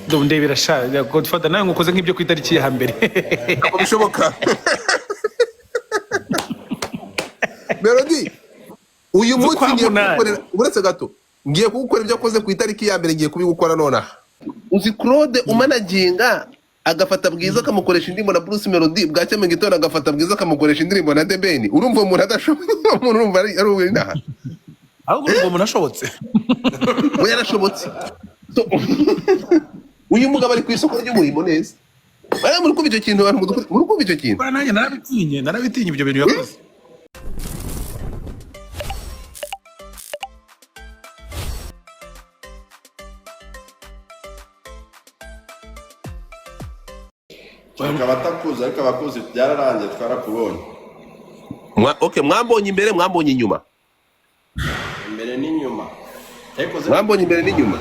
Ndebera sha Godfather, nawe ngukoze nk'ibyo ku itariki ya mbere. Ntabwo bishoboka. Melody, uyu munsi Z'ukwa ngiye munani. kugukorera, uretse gato, ngiye kugukora ibyo akoze ku itariki ya mbere, ngiye kubigukora nonaha. Uzi Claude umanaginga agafata Bwiza akamukoresha indirimbo na Bruce Melody, bwacya mu gitondo agafata Bwiza akamukoresha indirimbo na The Ben? Urumva umuntu adashoboye? Umuntu urumva ari uw'inaha. Ahubwo urumva umuntu ashobotse. We yarashobotse. So, uyu mugabo ari ku isoko ry'umurimo neza. Bariya muri kumva icyo kintu, abantu muri kumva icyo kintu. Buriya nanjye narabitinye, narabitinye ibyo bintu yakoze. Kereka abatakuzi, ariko abakuzi byararangiye, twarakubonye. Okay, mwambonye imbere, mwambonye inyuma. Imbere n'inyuma, ariko Mwambonye imbere n'inyuma,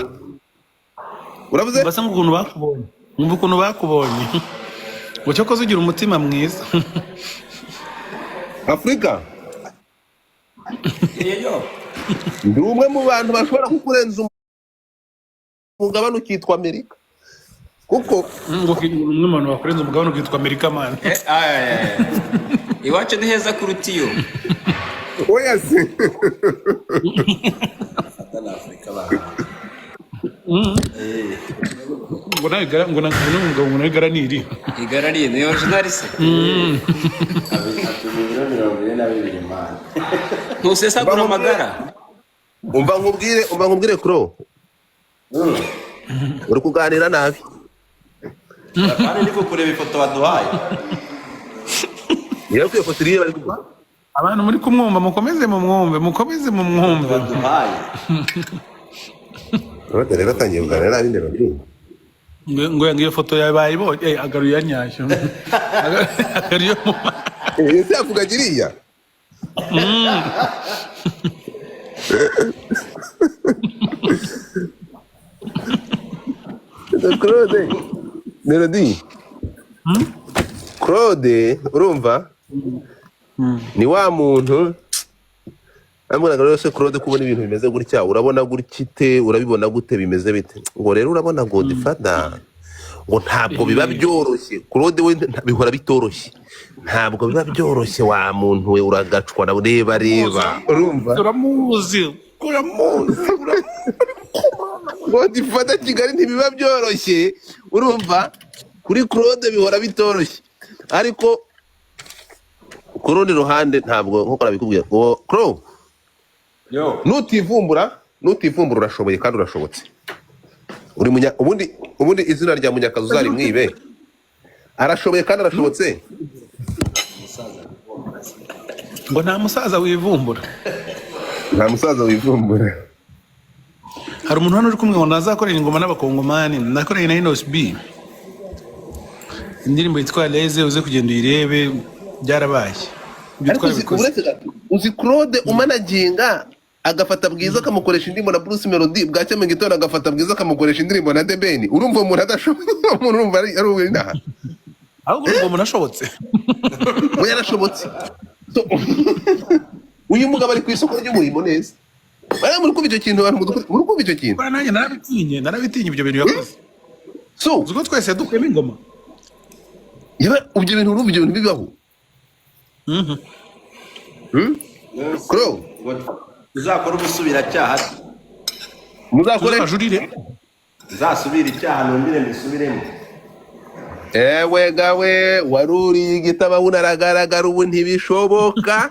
uravuze. Mbasa nk'ukuntu bakubonye, nkumva ukuntu bakubonye ngo cyokoze ugira umutima mwiza. Afurika. Yeyo. Ndi umwe mu bantu bashobora kukurenza umugabane ukitwa Amerika, kuko Ngo umwe mu bantu bakurenza umugabane ukitwa Amerika, man. Iwacu ni heza kuruta iyo. Oya se. Atari Afurika bana. Ngo nawe ngo n'umugabo ngo nawe garaniri. Igarariye ni original se? Apima ibiro 42, man. Ntusesagura amagara. Umva nkubwire, umva nkubwire, kuro uri kuganira nabi. Kandi ndi kukureba ifoto baduhaye. Niyo kwiye foto iriyo bari kuvuga. Abantu muri kumwumva, mukomeze mumwumve, mukomeze mumwumve. Baduhaye. Claude rero atangiye kuganira nabi, ndeba. Ngo iyo foto yawe bayibonye, agaruye iya nyashyo, agaruye mu Ese yavuga iriya? Claude, Melody, Claude, urumva ni wa muntu ambwiraga rero se: "Claude, kubona ibintu bimeze gutya, urabona gutya ite? Urabibona gute? Bimeze bite?" Ngo rero urabona Godfather, ngo ntabwo biba byoroshye. Claude we bihora bitoroshye, ntabwo biba byoroshye. Wa muntu we, uragacwa na reba reba, urumva? Uramuzi, uramuzi, uramuzi. Godfather, Kigali ntibiba byoroshye. Urumva kuri Claude bihora bitoroshye, ariko ku rundi ruhande ntabwo, nkuko nabikubwiye, uwo Claude Yo. nutivumbura, nutivumbura, urashoboye kandi urashobotse. Uri munya, ubundi izina rya Munyakazi uzarimwibe. Arashoboye kandi arashobotse. Ngo nta musaza wivumbura. Nta musaza wivumbura. Hari umuntu hano uri kumwe ngo nazakorera ingoma n'abakongomani. Nakoreye na Inos B indirimbo yitwa Leze, uze kugenda uyirebe, byarabaye ibyo. Ariko uzi, Twarabikoze. uretse gato, uzi Claude umanaginga agafata Bwiza akamukoresha indirimbo na Bruce Melody, bwacya mu gitondo agafata Bwiza akamukoresha indirimbo na The Ben? Urumva umuntu adashoboye? Umuntu urumva ari uw'inaha. Ahubwo urumva umuntu ashobotse. We yarashobotse. So, uyu mugabo ari ku isoko ry'umurimo neza. Bariya muri kumva icyo kintu, abantu muri kumva icyo kintu. Buriya nanjye narabitinye, narabitinye ibyo bintu yakoze. So Uzi ko twese dukuyemo ingoma. Yaba ibyo bintu, urumva ibyo bintu bibaho? Claude. Uzakora ubusubiracyaha. Muzakore. Tuzajurire. Uzasubira icyaha, nongere mbisubiremo. Ewe gawe, waruriye igitabo unaragaragara, ubu ntibishoboka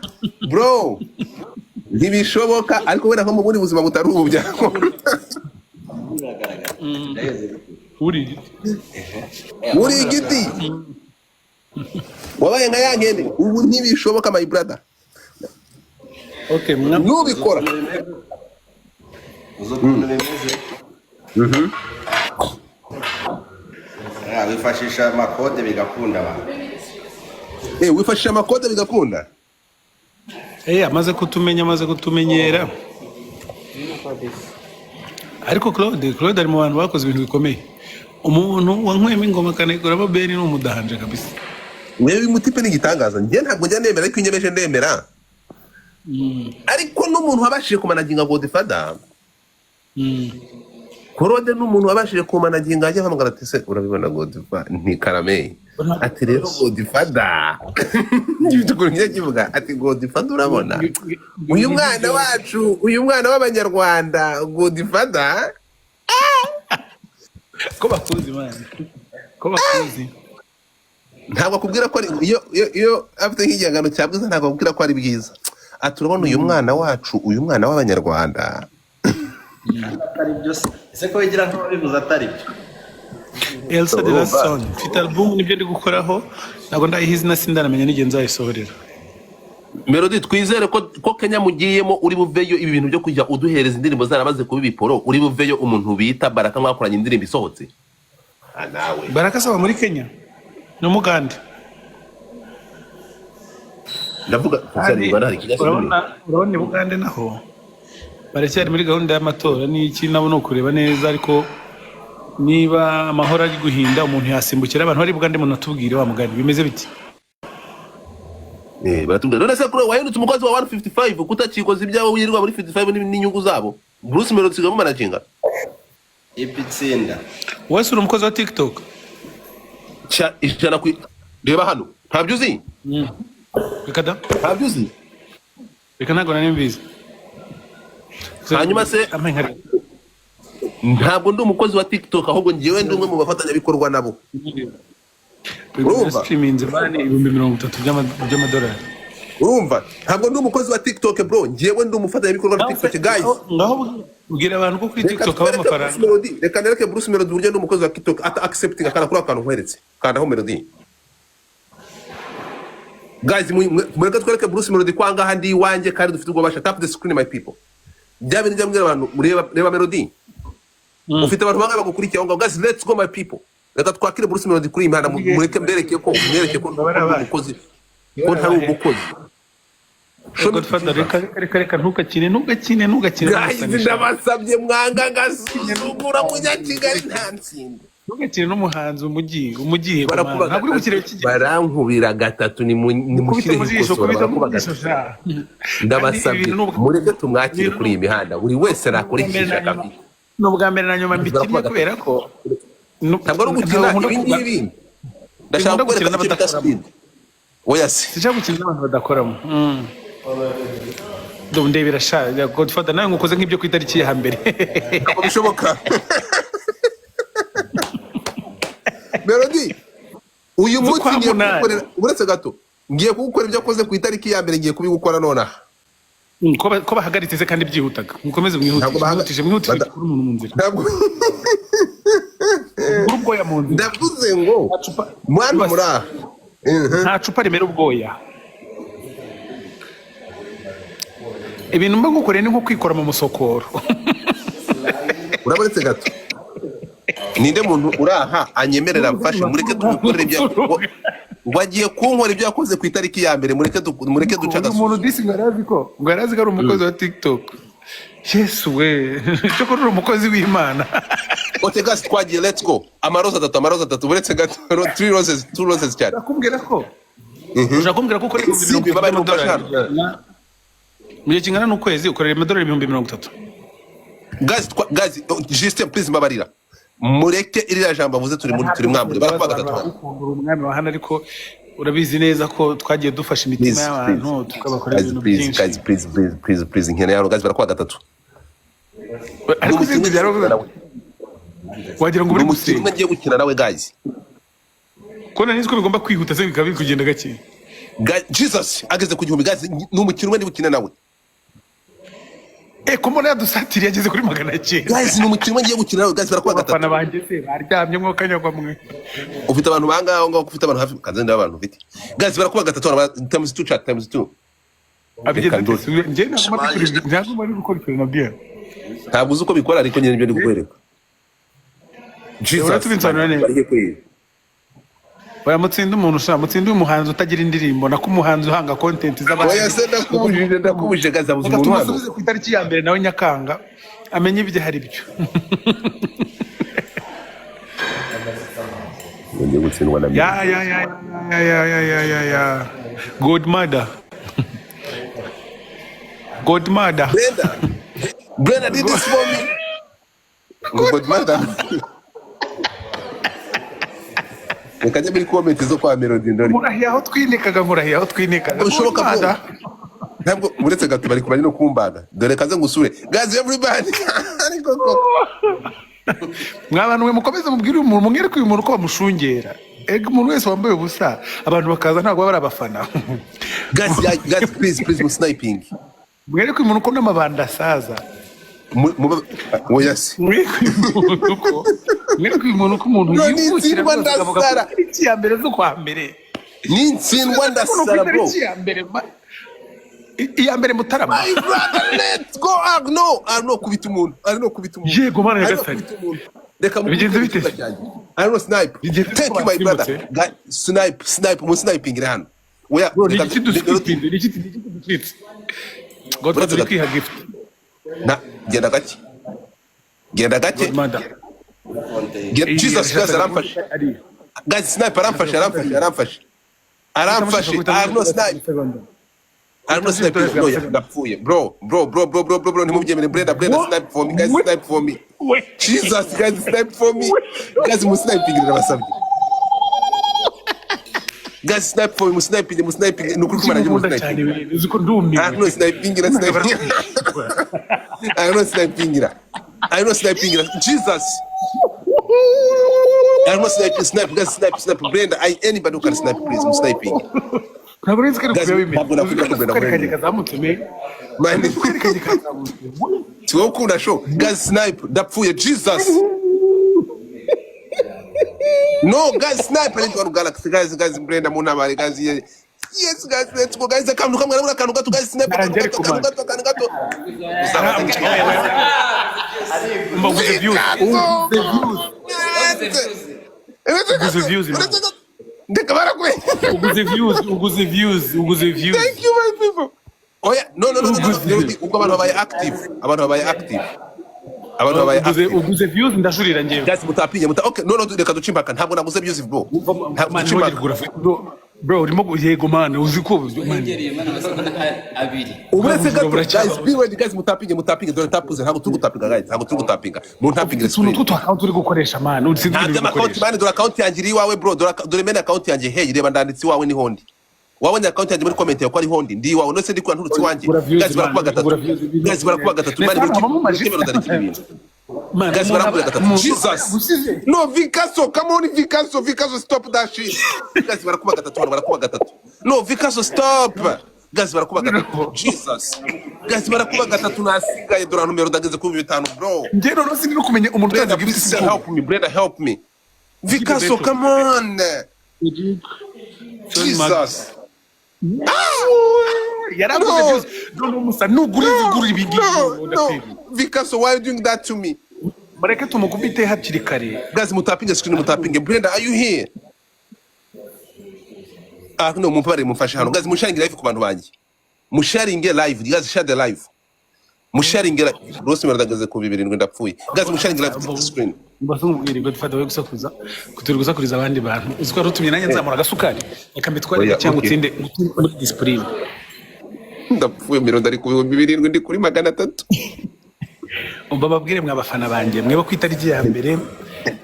bro, ntibishoboka. Ariko wenda nko mu bundi buzima butari ubu byakora. Biragaragara. Ndaheze bite? Uri igiti. Uri igiti, wabaye nka ya nkende, ubu ntibishoboka, my brother. Okay, mwa Nubikora. Uzi ukuntu bimeze? Wifashisha amakode bigakunda abantu. Wifashisha amakode bigakunda. Amaze kutumenya, amaze kutumenyera. Ariko Claude ari mu bantu bakoze ibintu bikomeye. Umuntu wanyweyemo ingoma akanayikuramo beni ni umudahanje kabisa. Wewe mutipe ni igitangaza. Njye ntabwo njya nemera, ariko inyemeje ndemera. Ariko n'umuntu wabashije kumanaginga Godfather. Claude ni umuntu wabashije kumanaginga, ajya ahamagara ati: "Se urabibona Godfather?" Nti: "Karame." Ati: "Rero Godfather," gifite ukuntu njya kivuga, ati: "Godfather, urabona uyu mwana wacu, uyu mwana w'Abanyarwanda, Godfather." Ko bakuzi, man, ko bakuzi. Ntabwo akubwira ko ari iyo afite nk'igihangano cya Bwiza, ntabwo akubwira ko ari bwiza. Ati: "Urabona uyu mwana wacu, uyu mwana w'Abanyarwanda." Atari byo se? Ese ko wigira nk'ababivuze atari byo? Elsa de la Urumva? Son, mfite album, nibyo ndi gukoraho, ntabwo ndayiha izina, sindanamenya n'igihe nzayisohorera. Melody, twizere ko Kenya mugiyemo uri buveyo ibi bintu byo kujya uduhereza indirimbo zaramaze kuba ibiporo, uri buveyo umuntu bita Baraka mwakoranye indirimbo isohotse. Ah, nawe. Baraka saba muri Kenya ni Umugande. Ndavuga Kandi mu Rwanda hari Kenya. urabona i Bugande naho baracyari muri gahunda y'amatora n'iki, nabo ni ukureba neza, ariko niba amahoro ari guhinda, umuntu yasimbukira. Abantu bari i Bugande, umuntu atubwire wa mugani bimeze biti. Eh, baratubwira. None se kuri wahindutse umukozi wa 155, kutakikoza ibyawe, wirirwa muri 55 n'inyungu zabo? Bruce Melody sigaye mumanaginga. Ibitsinda. Wese uri umukozi wa TikTok? Cya ijana ku reba hano, ntabyo uzi? Reka da. Ntabyo uzi? Reka, ntabwo nari mbizi. Hanyuma se- Ampe nka- Ntabwo ndi umukozi wa TikTok, ahubwo ngewe ndi umwe mu bafatanyabikorwa nabo. Urumva? Streaminze, man, 30,000 by'amadolari. Urumva, ntabwo ndi umukozi wa TikTok, bro, ngewe ndi umufatanyabikorwa na TikTok, guys. Ngaho bwira abantu ko kuri Reka TikTok haba twereke Bruce amafaranga. Melody, reka nereke Bruce Melody uburyo ndi umukozi wa TikTok ata accepting akanda kuri ako kantu nkweretse. Kandaho, Melody. Guys, mureke twereke Bruce Melody ko ahangaha ndi iwanjye kandi dufite ubwo. Tap the screen, my people. Bya bintu njya mbwira abantu, mureba, reba Melody. Ufite abantu bangahe bagukurikiye aho ngaho? Guys, let's go, my people. Reka twakire Bruce Melody kuri iyi mihanda. Mureke mbereke ko, mwereke ko ndi umukozi, ko ntari umukozi. Show me. Godfather, reka reka reka, ntugakine, ntugakine, ntugakine Guys, n'umusanisha. ndabasabye, mwanga ngasuzugura Munyakigali nta ntsinda. Ntugakine n'umuhanzi umugiye Barakuba ntabwo uri gukina gatatu, kijya barankubira gatatu, ni kubita nimushyireho mu jisho ikosora. kubita mu Barakuba jisho gatatu. sha. Ndabasabye, Kandi ibintu mureke tumwakire ibintu kuri iyi mihanda, buri wese nakora Ni ubwa mbere na ishyaka nyuma- afite. Ni ubwa mbere na nyuma mbikinnye Barakuba kubera ko Ntabwo ari ugukina ntabwo nkunda ibi ngibi, ndashaka Sinkunda kukwereka gukina icyo bita n'abadakoramo. speed. Oya se. Sinshaka gukina n'abantu badakoramo. Ndebera sha, Godfather, nawe ngukoze nk'ibyo ku itariki ya mbere. Ntabwo bishoboka. Melody, uyu munsi Z'ukwa ngiye munani. kugukorera, uretse gato, ngiye kugukora ibyo akoze ku itariki ya mbere, ngiye kubigukora nonaha. Ko bahagaritse se kandi byihutaga? Mukomeze Ntabwo mwihutishe. Mwihutishe, mwihutishe. Dukure umuntu mu nzira. Ntabwo Dukure ubwoya mu nzira. Ndavuze ngo Nta cupa- mwana muri aha. Nta cupa rimera ubwoya. Ibintu mba ngukoreye ni nko kwikora mu musokoro. Urabonetse gato, ninde muntu uri aha anyemerera mfashe? Mureke tumukorere ibyo ngo agiye kunkora ibyo yakoze ku itariki ya mbere. Mureke mureke duce Uyu muntu agasozi. disi ngo yari azi ko ari umukozi wa TikTok. Yesu we, cyo uri umukozi w'Imana. Okay guys, twagiye, let's go. Amaroza atatu, amaroza atatu, uretse gato, three roses, two roses cyane. Urakubwira ko ushaka kumbwira ko ukora ibihumbi Si, mirongo itatu babaye by'amadolari mufasha. Mu gihe kingana n'ukwezi, ukorera amadolari 30,000. Guys, guys, oh, Justin, please, mbabarira, mureke iriya jambo avuze, turi muri turi mwambure, barakuba gatatu hano. Bagukunda, umwami wa hano, ariko urabizi neza ko twagiye dufasha imitima Please, y'abantu, tukabakorera guys, ibintu please, byinshi. Guys, please, please, please, please, nkeneye hano, guys, barakuba gatatu. Ariko Ni sinzi umukino byaravuze nawe. Wagira ngo Ni uri umukino gusenga. umwe ngiye gukina nawe, guys. Ko nari nzi ko bigomba kwihuta se, bikaba biri kugenda gake. Jesus ageze ku 1000. Guys, ni umukino umwe ndi gukina nawe. Eh, ko mbona yadusatiriye, ageze kuri 900. Guys, ni umukino umwe ngiye gukina nawe, guys, barakuba gatatu. Abafana banjye se baryamye mwokanyagwa mwe. Ufite abantu bangahe aho ngaho? Ufite abantu hafi kaze, ndaba abantu ufite. Guys, barakuba gatatu, times two, chat, times two. Abigeze Reka ndore. ate? Njye ntabwo mari gukora ikintu na bien. Ntabwo uzi uko bikora, ariko nyine nibyo ndi kukwereka. Jesus. Uratubisobanura neza. Bari he kweli? Oya, mutsinda umuntu ushaka mutsinde umuhanzi utagira indirimbo, nako umuhanzi uhanga content z'abandi. Oya se, ndakubujije, ndakubujije, guys, abuze Reka umuntu hano. tumusubize ku itariki ya mbere nawe Nyakanga, amenye ibyo ari byo. Ngiye gutsindwa na Ya ya ya ya ya ya ya ya ya, godmother, godmother. Brenda, Brenda did this for me. Ngo Godfather, reka njye muri comment zo kwa Melody Ndori. Nkurahiye aho twinikaga, nkurahiye aho twinikaga. Bishoboka bro. Godfather. Ntabwo uretse gato bari no kumbaga. Dore kaze ngusure, guys, everybody, ariko koko. Mwa bantu mwe, mukomeze mubwire uyu muntu, mwereke uyu muntu ko bamushungera. Ega umuntu wese wambaye ubusa, abantu bakaza, ntabwo baba ari abafana. Guys, yeah, guys, please, please, mu sniping. Mwereke uyu muntu ko n'amabanda asaza. Oya se. Mwereke uyu muntu ko umuntu No, yivukira nintsindwa rwose akavuga ku ndasara. itariki ya mbere z'ukwa mbere. Nintsindwa Umuntu ku ndasara, bro. itariki ya mbere iya mbere Mutarama. My brother, let's go. Arno, Arno, kubita umuntu. Arno, kubita umuntu. Yego Mana Arno, Nyagasani. kubita umuntu. Reka Bigenze mukubite bite? ikibuga cyanjye. Arno, snipe. Bigenze bite Thank ko you, my brother. basimbutse? Guy, snipe, snipe, mu sniping iri hano. Oya. Bro, ni Reka iki duswitinde? Ni iki duswitse? Godfather Uretse uri gato. kwiha gift. Na genda gake, genda gake. Godmother. Jesus Christ, aramfashe. Guys, snipe, aramfashe, aramfashe, aramfashe, aramfashe. Arno, snipe. Arno, snipe. No, ya, ndapfuye, bro, bro, bro, bro, bro, bro, bro, ntimubyemere. Brenda, Brenda, snipe for me, guys. Snipe for me. Jesus, guys, snipe for me. Guys, mu sniping, ndabasabye. Guys, snipe for me, mu sniping, mu sniping. Ni ukuri kumana mu Nkunda cyane sniping. ibintu uzi ko ndumiwe. Arno, sniping, na sniping. Arno, sniping, Arno, sniping. Jesus. Arno, snipe, snipe, guys, snipe, snipe. Brenda, I anybody who can snipe, please, mu sniping. Ntabwo nzi ko ari Guys, kureba bimeze. ntabwo Uzi ko nakunda Brenda. agasukari kanjye Brenda. kazamutse me. Man. Agasukari kanjye kazamutse. Si wowe ukunda show. Guys, snipe, ndapfuye. Jesus. No, guys, snipe. I need one galaxy. Guys, guys, Brenda, muntabare, guys. Yeah. Yes, guys, let's go, guys. Akantu kamwe, arabura akantu gato, guys, snipe, akantu Narangiye gato, ariko akantu man. gato, akantu gato. Mba uguze views. Uguze views. Uguze views, man. Ndeka barakwe. Uguze views, uguze views, uguze views. Thank you, my people. Oya, no, no, no, no, no, no. Uguze. Melody, ubwo abantu babaye active. Abantu babaye active. Abantu babaye Uguze active. uguze views, ndajurira njyewe. Guys, mutapinye, muta. Okay, no, no, reka duce impaka. Ntabwo naguze views, bro. Ntabwo Man, duce ntongere impaka. kugura bro. Bro, urimo yego man, uzi ko man. Wongereye mana amasegonda 2. Uretse gato, Buracyaba. guys, be ready, guys, mutapinge, mutapinge, dore tapuze, ntabwo turi gutapinga, guys, ntabwo turi gutapinga. Muntapingire Utuntu screen. tw'utu account uri gukoresha, man, uzi Ntabwo ibintu uri ama account, gukoresha. man, dore account yanjye iri iwawe, bro, dore mene account yanjye, hey, reba ndanditse iwawe niho ndi. Wabonye account yanjye muri comment yawe ko ariho ndi, ndi iwawe, none se ndi kuba nturutse iwanjye. Gura views, Guys, barakuba man, gatatu. gura views. Guys, barakuba gatatu, man, Ndetse hano habamo mureke majisita. Melody areke ibintu. Man, Guys, umuntu barakuba gatatu. Jesus. usize. No, Vicasso, come on, Vicasso, Vicasso, stop that shit. Guys, barakuba gatatu, hano barakuba gatatu. No, Vicasso, stop. Guys, barakuba gatatu. Jesus. Guys, barakuba gatatu, nasigaye dore numero ndageze kuri 5,000, bro. Njye noneho sinzi no kumenya umuntu Brenda, utanze gift. please help me. Brenda, help me. Vicasso, come on. Jesus. Yaraguze No. views. None umusa nugura izi, gura ibi ngibi. No, no. Vicasso, why are you doing that to me? Mureke tumukubite hakiri kare. Guys, mutapinge screen, mutapinge. Brenda, are you here? Ah, no, mumpabare, mumfashe hano. Guys, musharinge live ku bantu banjye. Musharinge live. Guys, share the live. Musharinge live. Rose ndageze ku 7,000, ndapfuye. Guys, musharinge live ku screen. Mbese umubwire ngo dufate we gusakuza, turi gusakuriza abandi bantu. Uzi ko wari utumye nanjye nzamura agasukari. Reka mbitware Oya, cyangwa okay. utsinde utsinde muri discipline. Ndapfuye, mirongo ari ku 7,000, ndi kuri 300. Umva babwire mwa bafana banjye mweba ku itariki ya mbere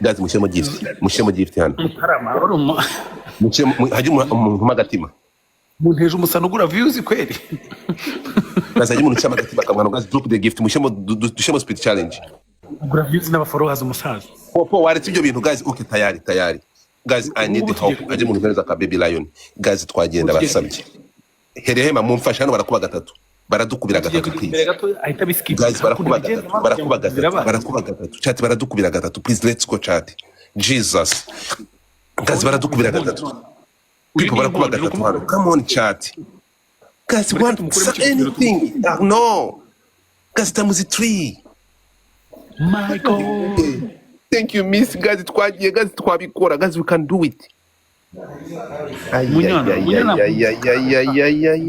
Guys, mushyiremo gift. Mushyiremo gift hano. Mutarama wari Mushyiremo, hajye umuntu umpa agatima. Munteje umusano ugura views kweri. Guys, hajye umuntu ushyiramo agatima akamwana. Guys, drop the gift. Mushyiremo dushyiremo speed challenge. Ugura views n'abafollowers, umusaza. Popo, waretse ibyo bintu, guys. Okay, tayari, tayari. Guys, I need help. Hajye umuntu umpereza ka baby lion. Guys, twagenda basabye. Herehema, mumfashe hano, barakuba gatatu. Baradukubira Tugiye gatatu, kujya imbere please. gato ahita biskip. Guys, barakuba gatatu, barakuba gatatu, barakuba gatatu. Chat, baradukubira gatatu. Please, let's go, chat. Jesus. Guys, baradukubira gatatu. People, barakuba gatatu hano. Come on, chat. Guys, Mureke want tumukuremo icyo kigero. anything. Ah, no. Guys, times three. Michael. Thank you, miss. Guys, twagiye, guys, twabikora. Guys, we can do it. Ay, ay, Munyana, ay, Munyana. ay, ay, ay, ay, ay, ay, ay, ay, ay,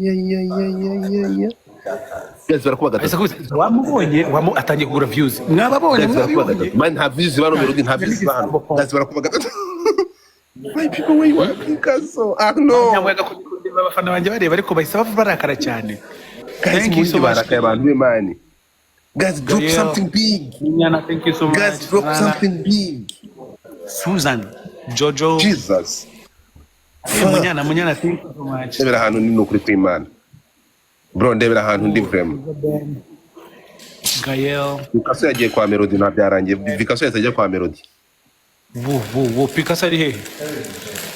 ay, ay, ay, ay, ay. Guys, barakuba Ahise gatatu. akubise, wamubonye atangiye kugura views, mwababonye? Guys, barakuba Mwabibonye? gatatu. Man, nta views bano, Melody, nta views bano. Guys, barakuba gatatu. My people, where you are, Picasso? Ah, no. Nyamwe agakunda abafana banjye bareba, ariko bahise barakara cyane. Guys, Thank you so mundi much. barakaye abantu b'Imana. Guys, drop Gael. something big. Munyana, thank you so much. Guys, drop Nana. something big. Susan, Jojo. Jesus. Hey, Munyana, Munyana, thank you so much. Ndebera ahantu ndi, ni ukuri kw'Imana. Bro, ndebera ahantu ndi, vraiment. Gael. Picasso yagiye kwa Melody, nta byarangiye. Picasso yahise ajya kwa Melody. Wo, wo, wo, Picasso ari hehe?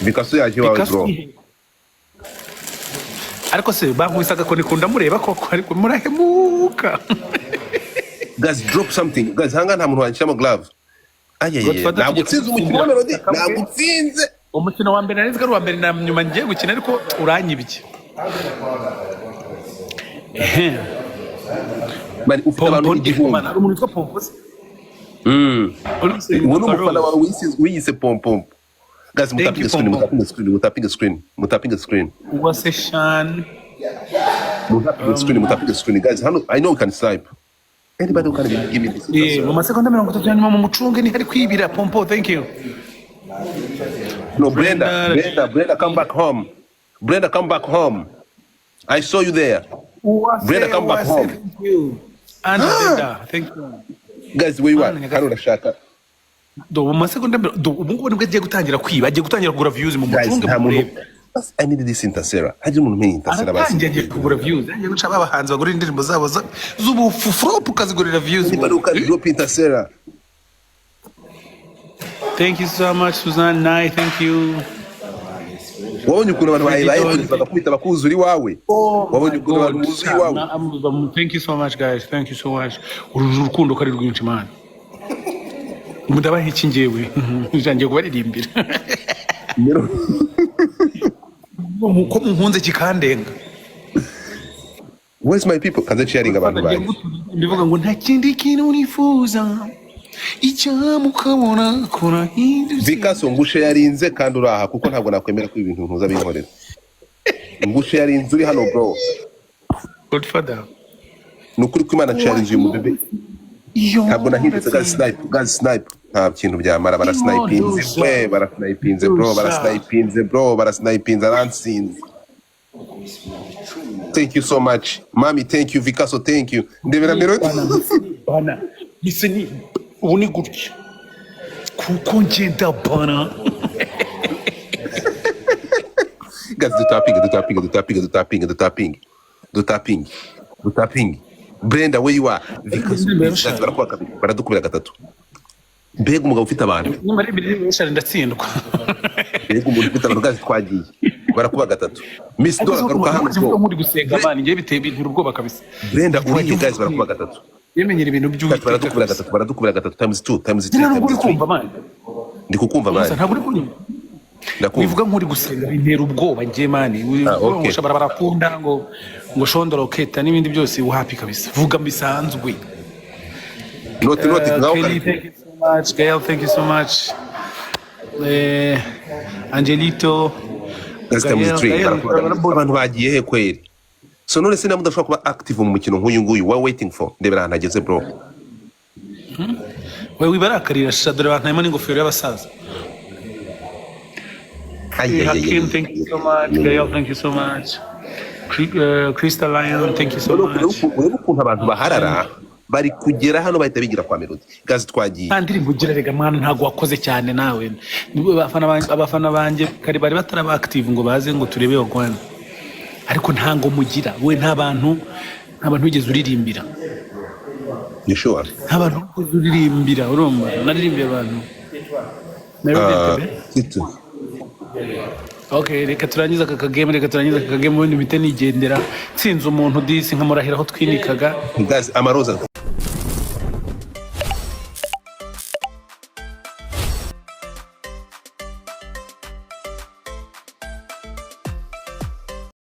Picasso yaje iwawe, Picasso bro. ari hehe? Ariko se bankubise agakoni kunda mureba koko, ariko murahemuka. Guys, drop something. Guys, hanga nta muntu wanshyiramo glove. Ayeye, Godfather, ntabwo utsinze umukino wa Melody, ntabwo utsinze. Umukino wa mbere nari nzi ko ari uwa mbere na nyuma ngiye gukina, ariko uranyibye. Ehe. Man, ufite abantu Pompo 1000. Hari umuntu witwa Pompo se? Uwo ni umufana wawe wiyise Pompompo. Guys, Thank you, mutapinge screen, Pompom. mutapinge screen, mutapinge screen, mutapinge screen. Uwase Shan. Mutapinge screen, mutapinge screen. Guys, hano, I know we can snipe. Anybody who can give me this. Mu masegonda 30 ya nyuma mu mucunge ntihari kwibira. Pompo, thank you. No, Brenda, Brenda, Brenda, come back home. Brenda, come back home. I saw you there. Uwase, Brenda, come back Uwase, home. thank you. And Brenda, thank you. Guys, where you are? Mana. Hano ndashaka. Do mu masegonda do ubu ngubu nibwo agiye gutangira kwiba, agiye gutangira kugura views mu Guys, mucunge nta muntu. murebe. I need this intercera. Hagira umuntu umenya intercera basi. Aratangiye, agiye kugura views, agiye guca ba bahanzi bagura indirimbo zabo z'ubufufurop ukazigurira views. Anybody who can drop intercera. Thank you so much, Susan Nai, thank you. Wabonye ukuntu abantu bayibaye bagakubita bakuzura iwawe? Wabonye ukuntu abantu buzuye iwawe? Thank you so much, guys, thank you so much. Uru rukundo ko ari rwinshi, man, mudabaha iki? Njyewe ngiye kubaririmbira ko munkunze kikandenga. Where's my people? Kanze sharing abantu banjye. Mbivuga ngo nta kindi kintu nifuza icyamukabona kurahindutse. Vikaso, ngushe yarinze kandi uraha, kuko ntabwo nakwemera ko ibintu ntuza binkorera. Ngushe yarinze uri hano, bro. Godfather. Ni ukuri ko Imana nsharinze uyu mubebe. Ntabwo nahindutse. Guys, snipe, guys, snipe. Nta kintu byamara, barasnipinze we, barasnipinze, bro, barasnipinze, bro, barasnipinze, aransinze. Thank you so much, mami, thank you, Vikaso, thank you. Ndebera Melody. Bana mise ni ubu ni gutya kuko ngenda bana. Guys, dutapinge, dutapinge, dutapinge, dutapinge, dutapinge, dutapinge, dutapinge. Brenda, where you are? Vikaso, guys, barakuba kabiri, baradukubira gatatu. Mbega umugabo ufite abantu! Nyuma y'ibiri ndatsindwa. Mbega umuntu ufite abantu! Guys, twagiye, barakuba gatatu. Miss Dora, garuka hano, bro. Nk'uri gusenga, man, ngiye biteye bintera ubwoba kabisa. Brenda, urihe? Guys, barakuba gatatu. Yemenyera ibintu Guys, by'Uwiteka baradukubira kabisa. gatatu, baradukubira gatatu, times two, times three, Nyine ntabwo times uri three. kumva, man. Ndi kukumva, man. Gusa ntabwo uri kunyumva. Ndakumva. Bivuga nk'uri gusenga bintera ubwoba njye, man. Ah, okay. Ngo shabara barakunda ngo shondoroketa n'ibindi byose, wapi kabisa, vuga bisanzwe. Noti noti ngaho. Kelly, thank you so much. Gail, thank you so much. Angelito. Guys, times Gael, three. Gael, Barakuba gatatu. Abantu bagiye he kweri? So none se mudashobora kuba active mu mukino nk'uyu nguyu wa waiting for? Ndebera ahantu ageze, bro. Wewe wibarakarira sha, dore abantu harimo n'ingofero y'abasaza. Ay, ay, ay, Hakim, ay. thank you so much. Gail, thank you so much. Crystal Lion, thank you so much. Urebe ukuntu abantu baharara bari kugera hano, bahita bigira kwa Melody. Guys, twagiye. Nta ndirimbo ugira rega, mwana, ntabwo wakoze cyane nawe. Nibwo abafana banjye kare bari bataraba active ngo baze ngo turebe wagwana, ariko nta ngo mugira we, nta bantu wigeze uririmbira. You sure? Nta bantu wigeze uririmbira, urumva naririmbiye abantu. Nairobi. Entebbe. Kitu. Okay, reka turangize aka kagame, reka turangize aka kagame, ubundi mpite nigendera. Nsinze umuntu disi nkamurahira aho twinikaga. Guys, amaroza.